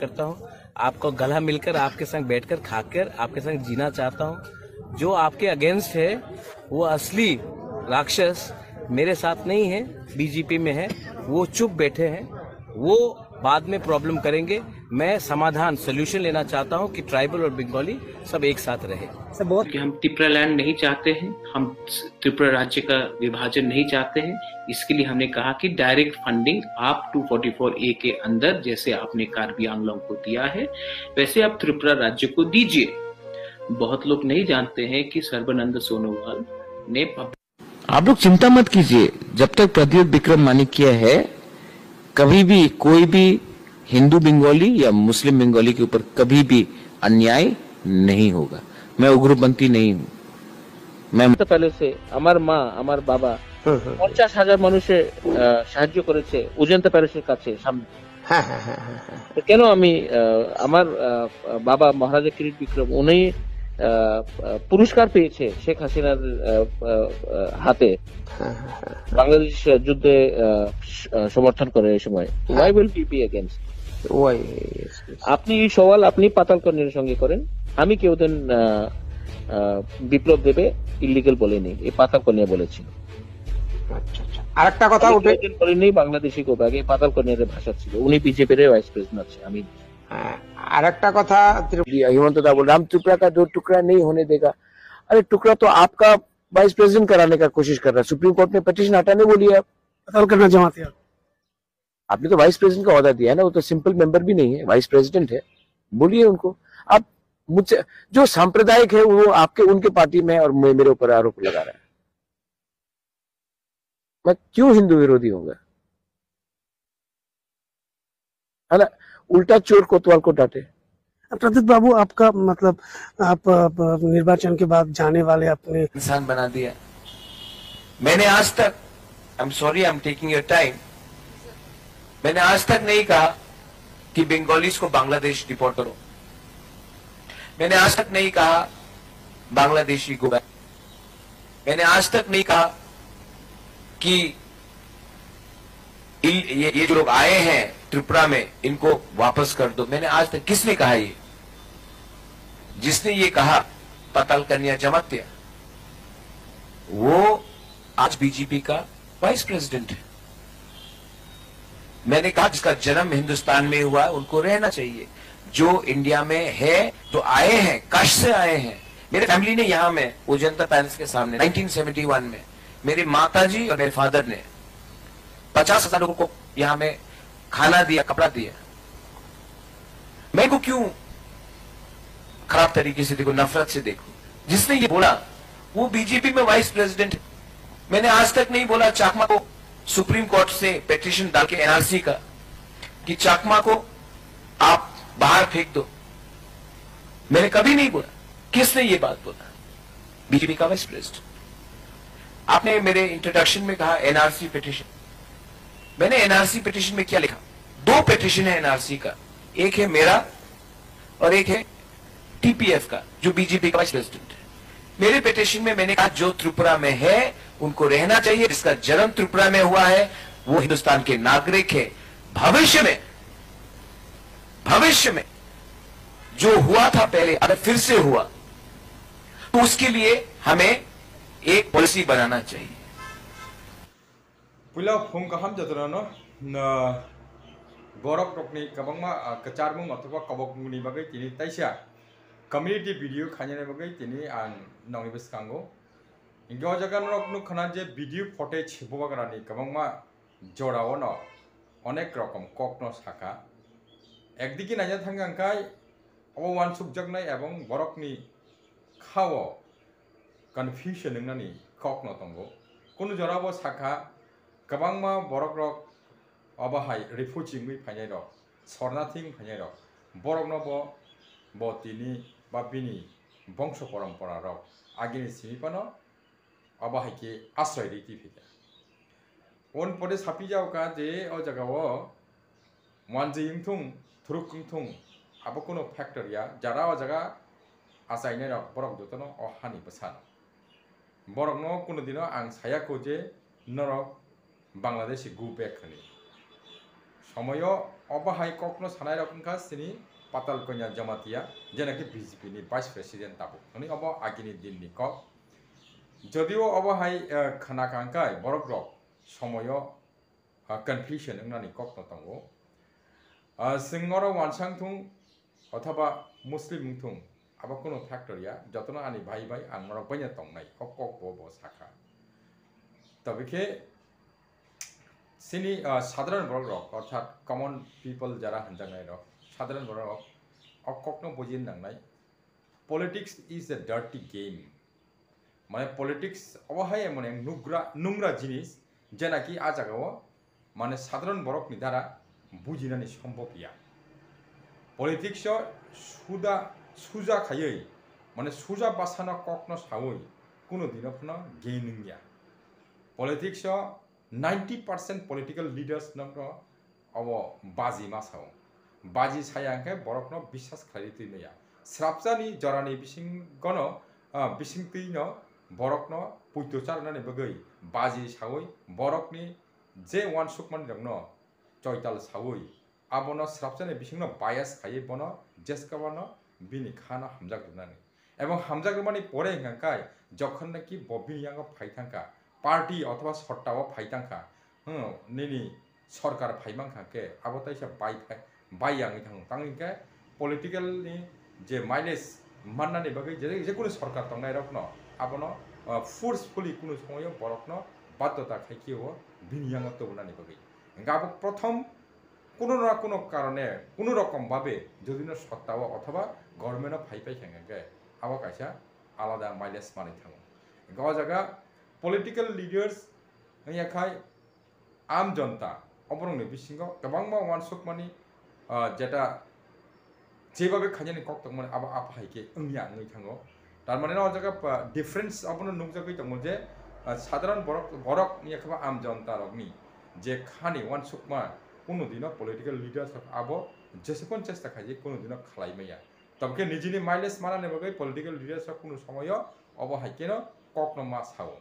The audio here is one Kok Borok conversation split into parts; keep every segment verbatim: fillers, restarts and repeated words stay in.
करता हूँ, आपको गला मिलकर, आपके संग बैठकर, खाकर, आपके संग जीना चाहता हूँ। जो आपके अगेंस्ट है, वो असली राक्षस मेरे साथ नहीं है, बीजेपी में है। वो चुप बैठे हैं, वो बाद में प्रॉब्लम करेंगे। मैं समाधान, सॉल्यूशन लेना चाहता हूँ कि ट्राइबल और बंगाली सब एक साथ रहे। सर, बहुत कि हम तिपरा लैंड नहीं चाहते हैं, हम त्रिपुरा राज्य का विभाजन नहीं चाहते हैं। इसके लिए हमने कहा कि डायरेक्ट फंडिंग आप टू फ़ोर्टी फ़ोर ए के अंदर, जैसे आपने कार्बी आंगलोंग को दिया है, वैसे आप त्रिपुरा राज्य को दीजिए। बहुत लोग नहीं जानते हैं कि सर्बानंद सोनोवाल ने आप लोग चिंता मत कीजिए, जब तक प्रद्युत विक्रम मानिक्य है, कभी भी कोई भी हिंदू बंगाली या मुस्लिम बंगाली के ऊपर कभी भी अन्याय नहीं होगा। मैं उग्रपंथी नहीं हूँ। मैं তো প্যালেসে আমার মা, আমার বাবা, হুম, হুম, হুম। পঞ্চাশ হাজার মানুষে আহ, সাহায্য করেছে অজন্তা প্যালেসের কাছে, সামনে। হ্যাঁ, হ্যাঁ, হ্যাঁ, হ্যাঁ, হ্যাঁ। তো কেন আমি আহ, আমার আহ, বাবা মহারাজা কিরিট বিক্রম, উনি আহ, আহ, পুরস্কার পেয়েছে শেখ হাসিনার আহ, আহ, আহ, হাতে। হ্যাঁ, হ্যাঁ, হ্যাঁ। বাংলাদেশ যুদ্ধে আহ, স- আহ, সমর্থন করে এই সময়। হ্যাঁ। Why will we be against? Why. আপনি এই সওয়াল আপনি পাতাল কর্ণের সঙ্গে করেন। আমি কেউদিন আহ, আহ, বিপ্লব দেবে ইলিগাল বলেনি, এই পাতাল কর্ণিয়া বলেছিল। আচ্ছা, আচ্ছা। আরেকটা কথা আমি উঠে কোনোদিন বলিনি বাংলাদেশি কবি, আগে পাতাল কর্ণিয়ার ভাষা ছিল, উনি বিজেপির ভাইস প্রেসিডেন্ট আছে। আমি হ্যাঁ, আরেকটা কথা ত্রিপ- दिया। हिमंत दा बोल, राम त्रिपुरा का दो टुकड़ा नहीं होने देगा। अरे, टुकड़ा तो आपका वाइस प्रेसिडेंट कराने का कोशिश कर रहा है। सुप्रीम कोर्ट ने पिटीशन हटाने बोली है। कत्ल करना जमात है। आपने तो वाइस प्रेसिडेंट का ओहदा दिया है ना, वो तो सिंपल मेंबर भी नहीं है, वाइस प्रेसिडेंट है। बोलिए उनको। आप मुझसे, जो सांप्रदायिक है वो आपके, उनके पार्टी में है और मे- मेरे ऊपर आरोप लगा रहा है। मैं क्यों हिंदू विरोधी होऊंगा? है ना? उल्टा चोर कोतवाल को डांटे। प्रद्युत बाबू, आपका मतलब, आप, आप निर्वाचन के बाद जाने वाले अपने इंसान बना दिया। मैंने आज तक, I am sorry, I am taking your time, मैंने आज तक नहीं कहा कि बंगालीज को बांग्लादेश डिपोर्ट करो। मैंने आज तक नहीं कहा बांग्लादेशी गो बैक। मैंने आज तक नहीं कहा कि इन, ये, ये जो लोग आए हैं त्रिपुरा में, इनको वापस कर दो। मैंने आज तक, किसने कहा ये? जिसने ये कहा, पताल कन्या जमात्या, वो आज बीजेपी का वाइस प्रेसिडेंट है। मैंने कहा, जिसका जन्म हिंदुस्तान में हुआ है, उनको रहना चाहिए। जो इंडिया में है, जो आए हैं, कष्ट से आए हैं। मेरे फैमिली ने यहाँ में, वो जनता पैलेस के सामने, नाइनटीन सेवेंटी वन में, मेरी माता जी और मेरे फादर ने पचास हजार लोगों को यहाँ में खाना दिया, कपड़ा दिया। मैं को क्यों खराब तरीके से देखो, नफरत से देखो? जिसने ये बोला, वो बीजेपी में वाइस प्रेसिडेंट है। मैंने आज तक नहीं बोला चाकमा को सुप्रीम कोर्ट से पिटीशन डाल के एनआरसी का, कि चाकमा को आप बाहर फेंक दो। मैंने कभी नहीं बोला। किसने ये बात बोला? बीजेपी का वाइस प्रेसिडेंट। आपने मेरे इंट्रोडक्शन में कहा एनआरसी पिटीशन। मैंने एनआरसी पिटीशन में क्या लिखा? दो पिटीशन है एनआरसी का, एक है मेरा और एक है टीपीएफ का, जो बीजेपी का वाइस प्रेसिडेंट है। मेरे पिटीशन में मैंने कहा, जो त्रिपुरा में है, उनको रहना चाहिए। जिसका जन्म त्रिपुरा में हुआ है, वो हिंदुस्तान के नागरिक है। भविष्य में, भविष्य में जो हुआ था पहले, अगर फिर से हुआ, तो उसके लिए हमें एक पॉलिसी बनाना चाहिए। Puila phung kaham jotono no, no, borok rokni kwbangma, ah, kwcharmung othoba kobokmungni bagwi tini taisa community video khainani bagwi tini ang nokni bwskango. Hinkhe o jaga norok nukha na je video footage bubagrani kwbangma jorao no onek rokom kokno saka. Ekdigi naina thangkha hwnkhe obo uansukjaknai ebong borokni khao confusion wngnani kokno tongo. Kunu jora bo sakha, kwbangma borokrok obo hai refugee wngwi phainairok, sornathi wng phainairok, borokno bo, bo tini ba bini bongso poromporarok agini simi phano obo hai khe asroi rwi twi phaikha. Oboni pore sapijao kha je o jagao Wanjwi wngthung, thuruk wngthung, abo kunu factor ya, jara o jaga achainairok borok jotono o hani bwsano. Borokno kunu dino ang saya kho je norok Bangladeshi go back hwnwi. Somoyo obo hai kokno sanai rok wngkha chini Patal Kanya Jamatia, je naki B J P ni vice president tabuk. Hwnwi obo agini din ni kok. Jodio obo hai, eh, khna kangkai borok rok somoyo, ah, confusion wngnani kokno tongo. Ah, chwng oro wansang thung othoba Muslim wng thung, abo kunu factor ya, jotono ani bhai bai ang norok baino tongnai, o kok bo bo sakha. Tobikhe chini, ah, sadharan borok rok, orthat common people jara hanjaknai rok, sadharan borok rok o kokno bujina nangnai. Politics is a dirty game. Mane politics obo hai mane nugra, nungra jinis, je naki a jagao mane sadharan borokni dara bujinani sombhob ya. Politics o suda, suja khaiwi, mane suja basano kokno sawi, kunu dino phano gain wngya. Politics o ninety percent political leaders no obo baji ma sao. Baji saya hwnkhe borokno biswas khlaiwi twi maya. Srapsani jorani bisingono, ah, bisingtwino borokno puito charnani bagwi baji sawi borokni je uansukmani rokno choital sawi abono srapsani bisingno bias khaiwi bono jeskabano bini khano hamjak rwnani. Ebong hamjak rwmani pore hwnkha khe jokhon naki bo bini yango phai thangkha, party othoba sotta o phai thangkha, hmm, nini sorkar phai mankha khe abo taisa bai phai, bai yangwi thango. Tangwi khe political ni je mileage mannani bagwi je, je kunu sorkar tongnai rokno abono, ah, forcefully kunu somoyo borokno baddhota khai khe o bini yango tubunani bagwi. Hwnkhe abo prothom kuno na kuno karone, kuno rokom babe jodi no sotta o othoba government o phai pai khe hwnkhe abo kaisa alada mileage manwi thango. Hwnkhe o jaga political leaders wngya khai am jonta, oborokni bisingo kwbangma uansukmani, ah, jeta jebabe khainani kok tongmani abo aphai khe wngya wngwi thango. Tar mane no o jaga, ah, difference abono nukjagwi tongo je, ah, sadharan borok, borok wngya khe ba am jonta rokni je khani uansukma kunu dino political leaders rok abo jesukon chesta khaijak kunu dino khlai maya. Tobokhe nijini mileage manani bagwi political leaders rok kunu somoyo obo hai kheno kokno ma sao.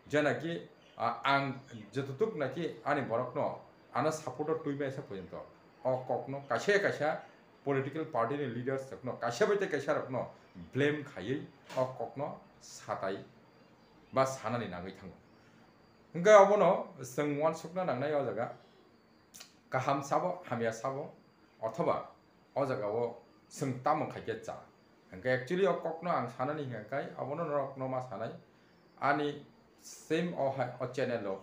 Jenaki, ah, ang jototuk naki ani borokno ano support o twi maya se porjonto o kokno kaisa kaisa political party ni leaders rokno kaisa bai tei kaisa rokno blame khaiwi o kokno satai ba sanani nangwi thango. Hwnkhe obono chwng uansukna nangnai o jaga kaham sabo hamya sabo othoba o jaga o chwng tamo khai khe cha. Hwnkhe actually o kokno ang sanani hwnkha khai abono norokno ma sanai. Ani same o hai o channel o,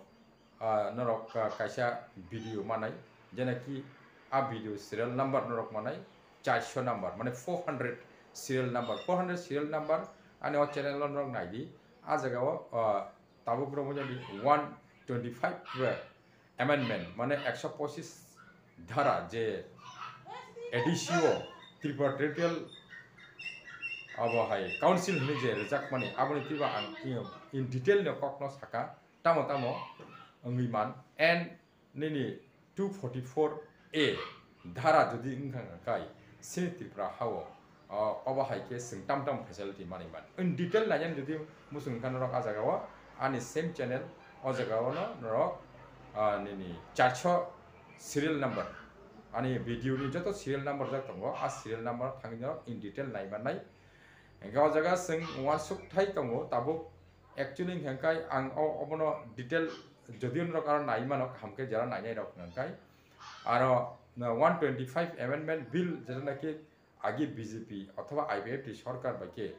ah, norok, ah, kaisa video manai, jenaki a video serial number norok manai charso number, mane four hundred serial number, four hundred serial number ani o channel o norok naidi. A jaga o, ah, tabuk romwi jadi one twenty five amendment, mane ekso pochis dhara je A D C o Tripura Territorial abo hai council hwnwi je rwjakmani, aboni twibo ang in detail no kokno saka, tamo tamo wngwi man. And nini two forty four A dhara jodi wngkha kai sini Tripura hao, o, obo hai khe chwng tam tam facility manwi man. In detail nainani jodi muchung wngkha norok a jaga o ani same channel o jaga o no norok, ah, nini charso serial number ani video ni joto serial number jak tongo, a serial number thangwi norok in detail nai mannai. Hwnkhe o jaga chwng uansuk thai tongo tabuk actually hwnkhe ang o, obono detail jodi norok aro nai mano kaham khe jera nainai rok hwnkhe aro one twenty five amendment bill jeta naki agi B J P othoba I P F T sorkar bai khe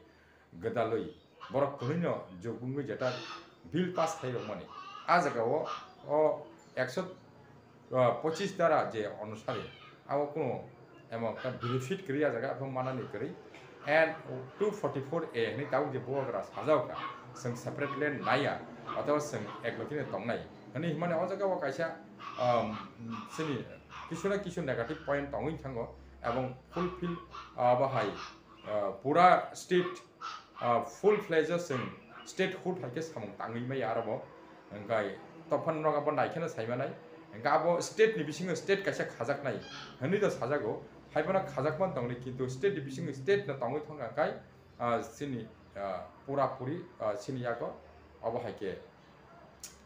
gwdalwi borok kwlwino jukbwngwi jeta bill pass khai rokmani. A jaga o, o ekso, ah, pochis dhara je onusari abo kunu emo ekta benefit kwrwi a jaga abo manani kwrwi. And two forty four A hwnwi tabuk je bubagra sajao kha, chwng separate land naiya, othoba chwng eklokhino tongnai hwnwi himani o jaga o kaisa, um, chini kisu na kisu negative point tongwi thango, ebong fulfill, ah, abo hai, ah, pura state, ah, full fledged o chwng statehood hai khe samung tangwi maya aro bo. Hwnkhe tophano nok abo naikheno saimanai. Hwnkhe abo state ni bisingo state kaisa khajaknai hwnwi to sajago. Haiphano khajakma tongli, kintu state ni bisingo state no tongwi thangkha khai, ah, chini, ah, pura puri, ah, chini yago obo hai khe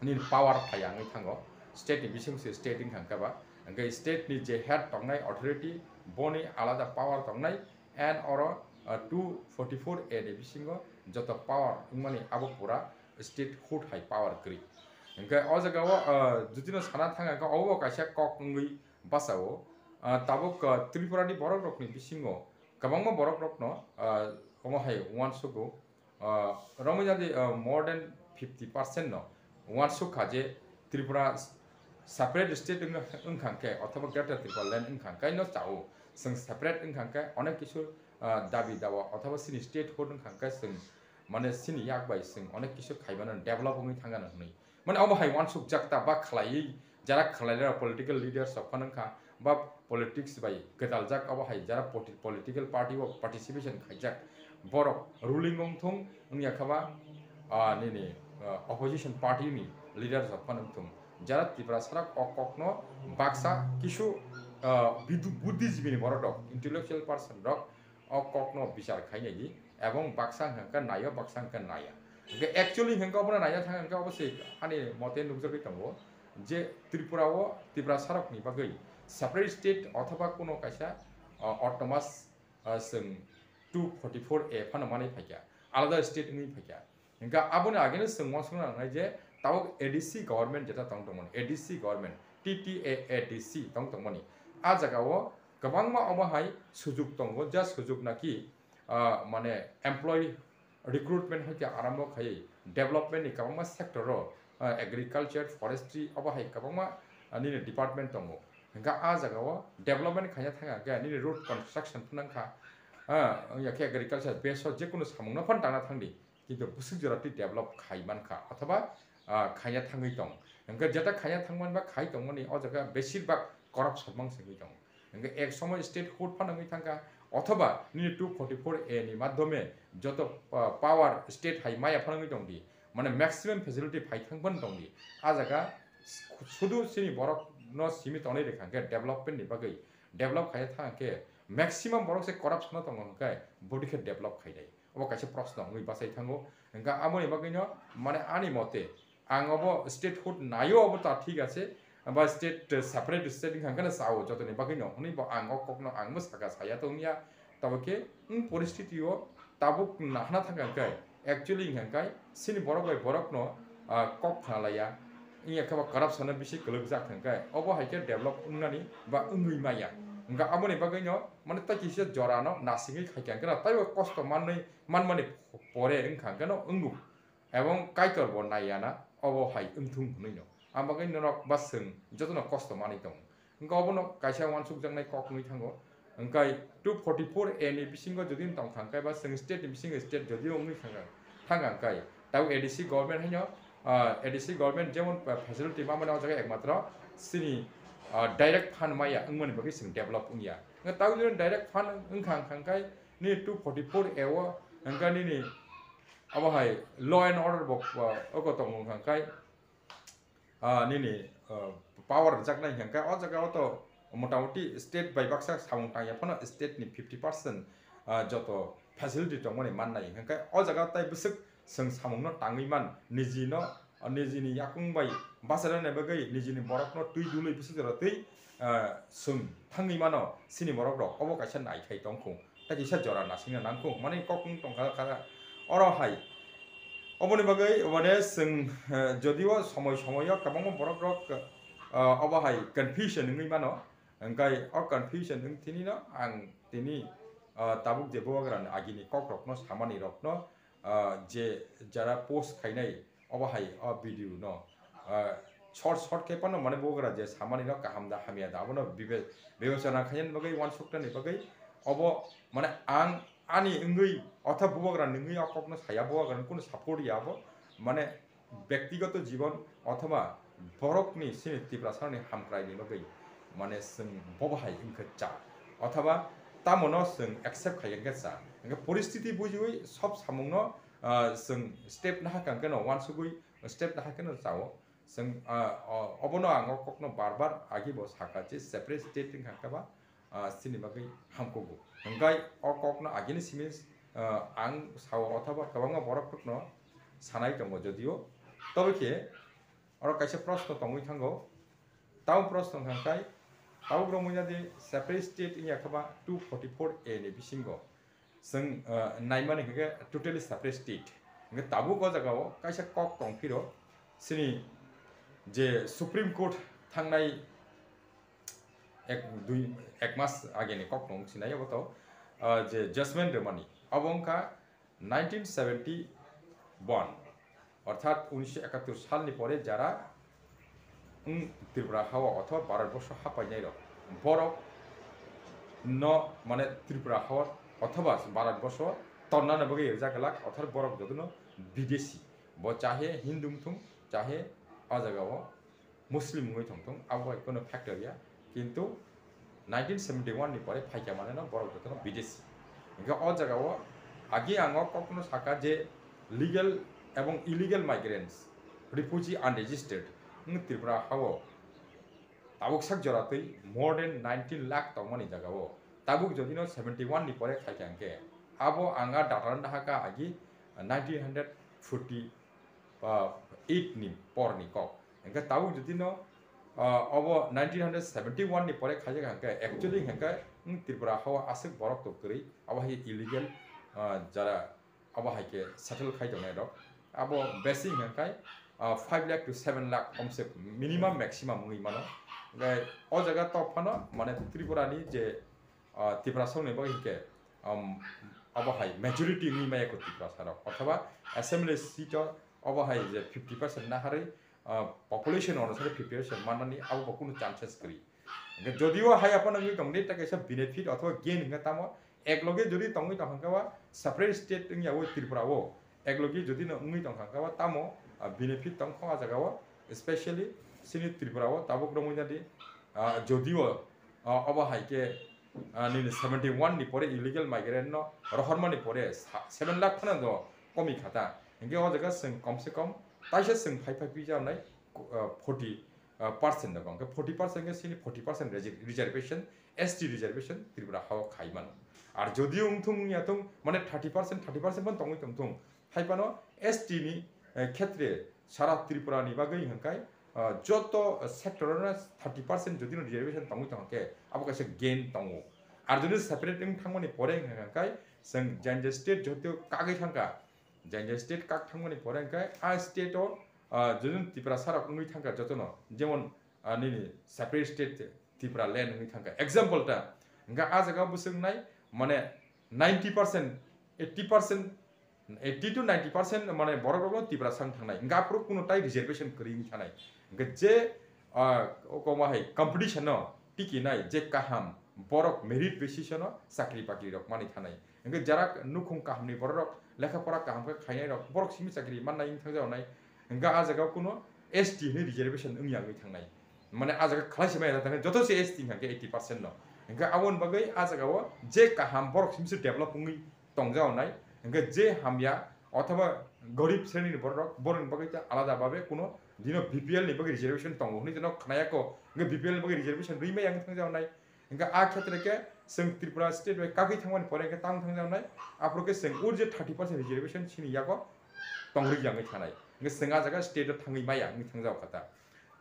nini power phaiya wngwi thango. State ni bising se state wngkha khe ba. Hwnkhe state ni je head tongnai authority, boni alada power tongnai, and oro, ah, two forty-four A ni bisingo joto power wngmani abo pura statehood hai power kwrwi. Hwnkhe o jagao, ah, jotino sana thang khe obo kaisa kok wngwi bachao. Ah, tabuk, ah, Tripura ni borok rokni bisingo kwbangma borok rokno, ah, omo hai uansugo, ah, romwi jadi, ah, more than fifty percent no uansuk kha je Tripura separate state wng-, wngkha khe othoba Greater Tripura Land wngkha khe no chao. Chwng separate wngkha khe onek kisu, ah, dabi dawa othoba chini statehood wngkha khe chwng mane chini yak bai chwng onek kisu khaimano develop wngwi thangano hwnwi. Mane obo hai uansukjak ta ba khlaiwi jara khlairok political leaders rok phano wngkha ba politics bai kwtaljak obo hai jara poti-, political party o participation khaijak borok ruling wngthung wngya kha ba, ah, nini, ah, opposition party ni leaders rok phano wngthung jara Tiprasa rok o kokno baksa kisu, ah, bidu-, buddhijibini borok rok intellectual person rok o kokno bichar khainai di, ebong baksa hwnkha khe naio, baksa hwnkha khe naya. Hwnkhe actually hwnkha khe obono naya thang hwnkha khe obo se ani mote nukjagwi tongo je Tripura o Tiprasa rokni bagwi separate state othoba kuno kaisa, ah, autonomous, ah, chwng two forty-four A phano manwi phaikha, alada state wngwi phaikha. Hingkha aboni ageno chwng uansukna nangnai je tabuk A D C government jeta tong tongmani, A D C government, T T A A D C tong tongmani. A jagao kwbangma omo hai sujuk tongo, ja sujuk naki, ah, mane employee recruitment hoite arambo khai development ni kwbangma sector o, ah, agriculture, forestry obo hai kwbangma, ah, nini department tongo. Hingkha a jagao development khaina thang khe nini road construction phunang kha, ah, wngya khe agriculture base o jekunu samung no phan tangna thangdi. Kintu bwswk jora twi develop khai mankha, othoba, ah, khaina thangwi tong. Hwnkhe jeta khaina thangmani ba khai tongmani o jaga besirbak corruption mang sengwi tong. Hwnkhe ek somoy statehood phano wngwi thangkha, othoba nini two forty-four A ni madhyome joto, ah, power state hai maya phano wngwi tongdi, mane maximum facility phai thang phano tongdi. A jaga sudu chini borok no simi tonwi rwkha hwnkhe development ni bagwi, develop khaina thang khe maximum borok se corruption o tongo hwnkhe bodi khe develop khainai. Obo kaisa proshno wngwi bachai thango. Hingkha aboni bagwino, mane, ani mote, ang obo statehood naio, obo ta thik ase, ba state, eh, separate state wngkha khe sao jotoni bagwino, hwnwi bo ang o kokno ang bo saka saya tongya. Tabo khe, wng poristiti o tabuk nahana thangkha khe, actually wngkha khe, chini borok bai borokno, ah, kok khnalaiya, wngya khe ba corruption o bisi kwlwkjak thangkha khe, obo hai khe develop wngnani ba wngwi maya. Hingkha aboni bagwino, mane, tei kisa jorano nasingwi khaikha khe no, taibo kosto manwi, manmani pore wngkha khe no wngo. Ebong Kaitor bo naiya na, obo hai wngthung hwnwi no. Ang bagwi norok ba chwng jotono kosto manwi tongo. Hwnkhe obono kaisa uansukjaknai kok wngwi thango. Hwnkhe two forty-four A ni bisingo jodi wng tong thang khe ba chwng state ni bisingo state jodi wngwi thang kha, thang kha hwnkhe, tabuk A D C government haino, ah, A D C government jemon, ah, facility ma mani o jaga ekmatro chini, ah, direct fund maya wngmani bagwi chwng develop wngya. Hwnkhe tabuk jodi direct fund wngkha, wngkha hwnkhe nini two forty-four A o hwnkhe nini abo hai law and order bo, ah, oko tongo hwnkha hwnkhe, ah, nini, ah, power rwjaknai hwnkha hwnkhe o jaga o to motamoti state bai baksa samung tangya phano state ni fifty percent, ah, joto facility tongmani mannai hwnkha hwnkhe o jaga o tai bwswk chwng samungno tangwi man nijino, nijini yakung bai bacharani bagwi nijini borokno twi dului bwswk jora twi, ah, chwng thangwi mano chini borok rok obo kaisa naithai tongkhu. Tei kisa jora nasingna nangkhu hwnmani kok wng tongkha kha oro hai. Oboni bagwi mane chwng, eh, jodio somoi somoio kwbangma borok rok, eh, obo hai confusion wngwi mano. Hwnkhe o confusion wng thinino ang tini, eh, tabuk je bubagrani agini kok rokno samani rokno, eh, je jara post khainai obo hai o video no, ah, short short khe phano mane bubagra je samani no kaham da hamya da abono bibe-, bibechona khainani bagwi uansuknani bagwi obo mane ang ani wngwi otha bubagra ni wngwi o kokno saya bubagra ni kunu support ya abo mane bektigoto jibon othoba borokni sini Tiprasani hamkraini bagwi mane chwng bobo hai wngkhe cha othoba tamono chwng accept khai wngkhe cha hwnkhe poristiti bujiwi sob samungno ah, chwng step naha kang khe no uansugwi step naha khe no chao. Chwng, ah, o-, obono ang o kokno bar bar agi bo sakha je separate state wngkha khe ba, ah, chini bagwi hamkugo. Hwnkhe o kokno agini simi, ah, ang sao othoba kwbangma borok rokno sanai tongo jodio. Tobo khe oro kaisa proshno tongwi thango. Tamo proshno hwnkha khe Tabuk romwi jadi separate state wngya khe ba two forty-four A ni bisingo chwng, ah, naimani hwnkhe totally separate state. Hwnkhe tabuk o jagao kaisa kok tongphiro, chini je Supreme Court thangnai ek, dui, ek mas ageni kok tong sinai obo to, ah, je judgment rwmani. Abo wngkha nineteen seventy-one, orthat unisho ekattor salni pore jara wng Tripura hao othoba Bharat borsho hapainai rok, borok no mane Tripura hao othoba Bharat borsho tonnani bagwi rijak glak, orthat borok jotono bidesi, bo chahe Hindu wngthung, chahe o jagao Muslim wngwi tongthung, abo bai kono factor ya, kintu nineteen seventy-one ni pore phaikha mane no borok jotono bidesi. Hingke o jagao agi ang o kokno saka je legal ebong illegal migrants, refugee unregistered wng Tripura hao tabuk sak jora twi more than nineteen lakh tongmani jagao tabuk jodi no seventy-one ni pore khaikha hingke abo ang a data no nahaka agi nineteen hundred forty, ah, eight ni porni kok. Hingke tabuk jodi no, ah, obo nineteen hundred seventy-one ni pore khaijak hingke actually hingke, mm, Tripura hao aswk borok to kwrwi, abo hai illegal, ah, jara abo hai khe settle khai tongnai rok. Abo basic hingke, ah, five lakh to seven lakh komse minimum maximum wngwi mano. Hingke o jaga tok phano mane Tripura ni je ah, Tiprasarokni bagwi hinkhe, um, abo hai majority wngwi maya kho Tiprasarok, othoba assembly seat o obo hai je fifty percent naharwi, ah, population onusare fifty percent mannani abo bo kunu chances kwrwi. Hingkhe jodio hai aphano wngwi tongdi, ta kaisa benefit othoba gain hingkhe tamo ekloge jodi tongwi tongkha khe ba separate state wngya o Tripura o, eklogi jodi no wngwi tongkha khe ba tamo, ah, benefit tongkho ah jaga o, especially chini Tripura o tabuk romwi jadi, ah, jodio, ah, obo hai khe, ah, nini seventy one ni pore illegal migrant no rohormani pore sa-, seven lakh kheno do komi kha ta. Hingke o jaga chwng kom se kom taisa chwng phai phai pija nai, ah, forty, ah, percent no, hingke forty percent khe chini forty percent reser-, reservation, S T reservation Tripura hao khai mano. Ar jodio wngthung ya thung, mane thirty percent, thirty percent phan tongwi tongthung, hai phano S T ni, eh, khetre sara Tripura ni bagwi hingkai, ah, joto sector no thirty percent jodi no reservation tongwi tongkhe abo kaisa gain tongo. Ar jodi separate wng thangmani pore hingkai chwng Jaintia state joto kagwi thangkha, Jaintia state kak thangmani pore hingkai a state o, ah, jodi no Tiprasa rok wngwi thangkha jotono, jemon, ah, nini separate state Tripura land wngwi thangkha. Example ta, hingke a jaga bwswk nai, mane ninety percent, eighty percent, eighty to ninety percent mane borok rokno Tiprasa wng thangnai. Hingke aphuru kuno tai reservation kwrwi wng thanai. Hingke je, ah, o koma hai competition no tiki nai, je kaham borok merit basis no chakri bakri rok mani thanai. Hingke jara nukhung kahamni borok rok, lekha pora kaham khe khainai rok, borok simi chakri mannai wng thangjago nai. Hingke a jaga o kuno S T hinwi reservation wngya wngwi thangnai. Mane a jaga khlai se maya thangkhe joto se S T hingkha khe eighty percent no. Hingke aboni bagwi a jaga o je kaham borok simi se develop wngwi tongjago nai. Hingke je hamya othoba gorib sreni ni borok rok, borok ni bagwi ta alada babe kuno dino B P L ni bagwi reservation tongo hinwi jeno khnaya kho. Hingke B P L ni bagwi reservation rwi maya wng thangjago nai. Hingke a khetre khe chwng Tripura state bai kagwi thangmani pore hingke tamo thangjaknai, aphuru khe chwng ur je thirty percent reservation chini yago tongri yangwi thanai. Hingke chwng a jaga state o thangwi maya wngwi thangjago kha ta.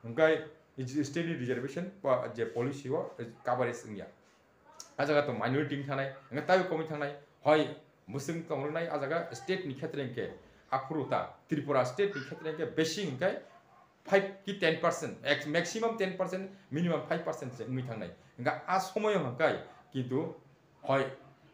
Hingke state ni reservation po-, je policy o coverage wngya. A jaga to minority wng thanai, hingke taibo komwi thangnai. Hoi bwswng tongrwnai a jaga state ni khetre hingke aphuru ta Tripura state ni khetre hingke besi hingke five ki ten percent, ex-, maximum ten percent, minimum five percent se wngwi thangnai. Hingke a somoyo hingkai kintu hoi,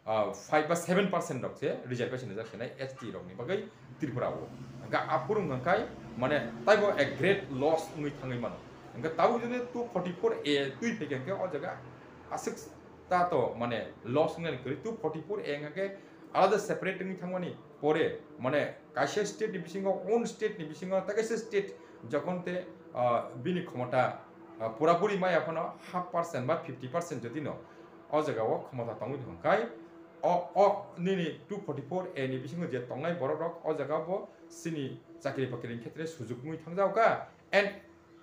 ah, five ba seven percent rok se reservation rijak sinai S T rokni bagwi Tripura o. Hingke aphuru hingkai mane taibo a great loss wngwi thangwi mano. Hingke tabuk jodi two forty-four A twi phaikha hingke o jaga aswk ta to mane loss wngnani kwrwi. Two forty-four A hingke alada separate wngwi thangmani pore mane kaisa state ni bisingo, own state ni bisingo ta kaisa state jokhon te, ah, bini khomota, ah, purapuri maya phano half percent ba fifty percent jodi no o jaga o khomota tongwi thangkai o, o nini two forty-four A ni bisingo je tongnai borok rok o jaga bo chini chakri bakri ni khetre sujuk wngwi thangjago kha and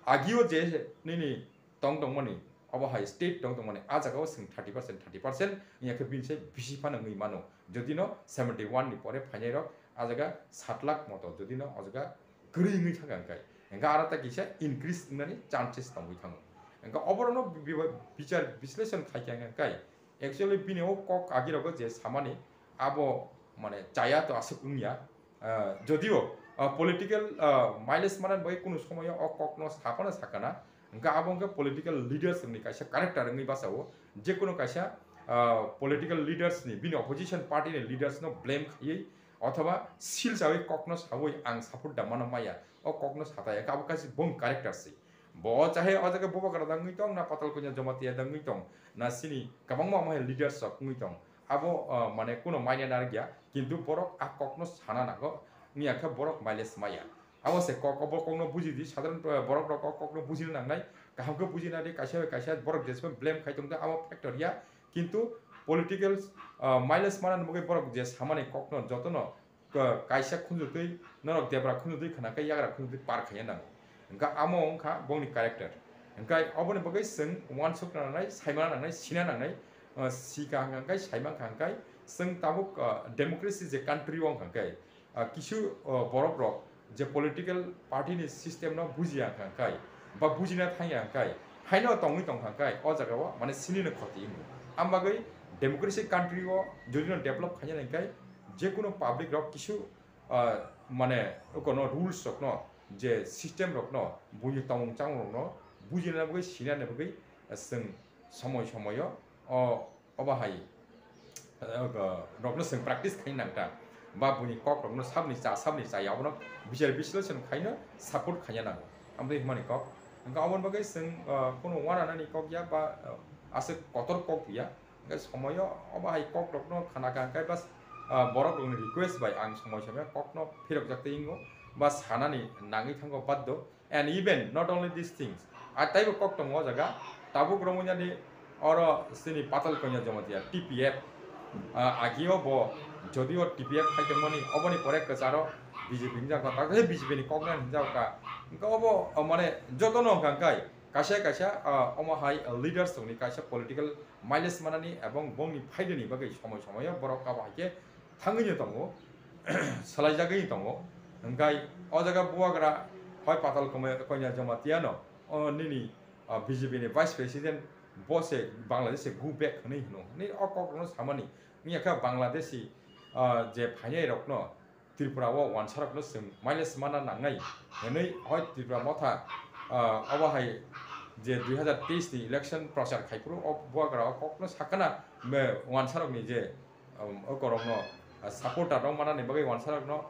agio je nini tong tongmani, obo hai state tong tongmani, a jaga o chwng thirty percent, thirty percent wngya khe bini se bisi phano wngwi mano, jodi no seventy one ni pore phainai rok a jaga sat lakh moto jodi no o jaga kwrwi wngwi thangkha hingkai, hingkhe aro ta kisa increase wngnani chances tongwi thango. Hwnkhe oborokno bi-, bi-, bichar bisleshon khaikha hwnkhe actually bini o kok agirogo je samani abo mane chaya to aswk wngya. Ah, jodio, ah, political, ah, mileage manani bagwi kunu somoyo o kokno saphano sakana, hwnkhe abo hwnkhe political leaders ni kaisa character wngwi bachao. Jekunu kaisa, ah, political leaders ni, bini opposition party ni leaders no blame khaiwi othoba sil chawi kokno sawi ang support da mano maya, o kokno sataya, abo kaisa bong character se. Bo chahe o jaga Bubagra da wngwi tong, na Patal Kanya Jamatia da wngwi tong, na sini kwbangma omo hai leaders rok wngwi tong. Abo, ah, mane kuno manya narwkya, kintu borok a kokno sana nango, wngya khe borok mileage maya. Abo se kok, bo kokno buji di, sadharon, ah, borok rok o kokno bujina nangnai, kaham khe bujina di, kaisa bai kaisa borok jesbo blame khai tongkha, abo factor ya, kintu political, ah, mileage manani bagwi borok je samani kokno jotono ka-, kaisa khunjotwi, norok debra khunjotwi khna khe yagra khunjotwi par khaiya nango. Hwnkha amo wngkha bongni character. Hwnkhe oboni bagwi chwng uansukna nangnai, saimana nangnai, sina nangnai, ah, sika hwnkha hwnkhe, saimankha hwnkhe, chwng tabuk, ah, democracy je country o hwnkha hwnkhe, ah, kisu, ah, borok rok je political party ni system no bujiya hwnkha hwnkhe, ba bujina thangya hwnkhe, haino tongwi tongkha hwnkhe, o jaga o mane sini no khoti wngo. Am bagwi democracy country o jodi no develop khaina hwnkhe, jekunu public rok kisu, ah, mane, okono rules rokno, je system rokno, buini tongmung chamung rokno bujina bagwi, sinani bagwi, ah, chwng somoi somoio, o, obo hai, ah, rokno chwng practice khai nangta. Ba buini kok rokno sabni cha, sabni cha, abono bichar bisleshon khaino support khaina nango. Amtwi hwnmani kok. Hwnkhe oboni bagwi chwng, ah, kuno uananani kok ya ba, ah, aswk kotor kok ya. Hwnkhe somoio obo hai kok rokno khna kha hwnkhe bas, ah, borok rokni request bai ang somoi somoi kokno phirokjak tei wngo, ba sanani nangwi thango baddo. And even not only these things, ah, taibo kok tongo o jaga, tabuk romwi nani oro chini Patal Kanya Jamatia, T P F, ah, agio bo jodio T P F khai tongmani, oboni pore kwcharo B J P hinjak kha, takhe B J P ni kok nani hinjak kha. Hwnkhe obo, ah, mane jotono hwnkha hwnkhe kaisa kaisa, ah, omo hai leaders tongni kaisa political mileage manani ebong bongni phaidani bagwi somoi somoio borok abo hai khe thangwi no tongo, swlaijagwi tongo. Hwnkhe o jaga Bubagra hoi Patal Kanya Jamatia no, o nini, ah, B J P ni Vice President bo se Bangladesh se go back hwnwi hwno. Hwnwi o kok rokno samani wngya khe Bangladeshi, ah, je phainai rokno Tripura o uansarokno chwng mileage mana nangnai hwnwi hoi Tripura Motha, ah, obo hai je dui hazar teis ni election prochar khai phuru o Bubagra o kokno sakana me uansarokni je, um, o korokno, ah, supporter rok manani bagwi uansarokno,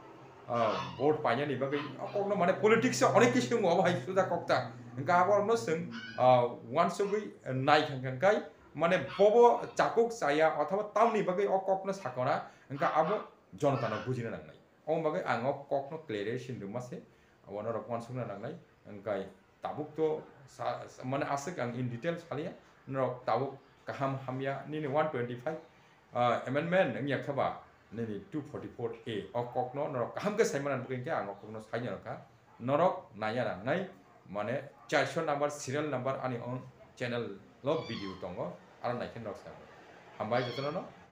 ah, vote painani bagwi o kokno mane politics o onek kisu wngo obo hai suda kokta. Hwnkhe aborokno chwng, ah, uansugwi nai kha hwnkhe mane bobo chakuk chaya othoba tamni bagwi o kokno sakona hwnkhe abo jonotano bujina nangnai. Omo bagwi ang o kokno clarification rwma se, abo norok uansukna nangnai. Hwnkhe tabuk to sa-, sa-, mane aswk ang in detail saliya, norok tabuk kaham hamya nini one twenty five, ah, amendment wngya khe ba nini two forty four A o kokno norok kaham khe saimana bagwi hwnkhe ang o kokno saina rwkha. Norok naiya nangnai, mane charso number, serial number ani own channel o video tongo, aro naikhe norok sai. Hambai jotono no.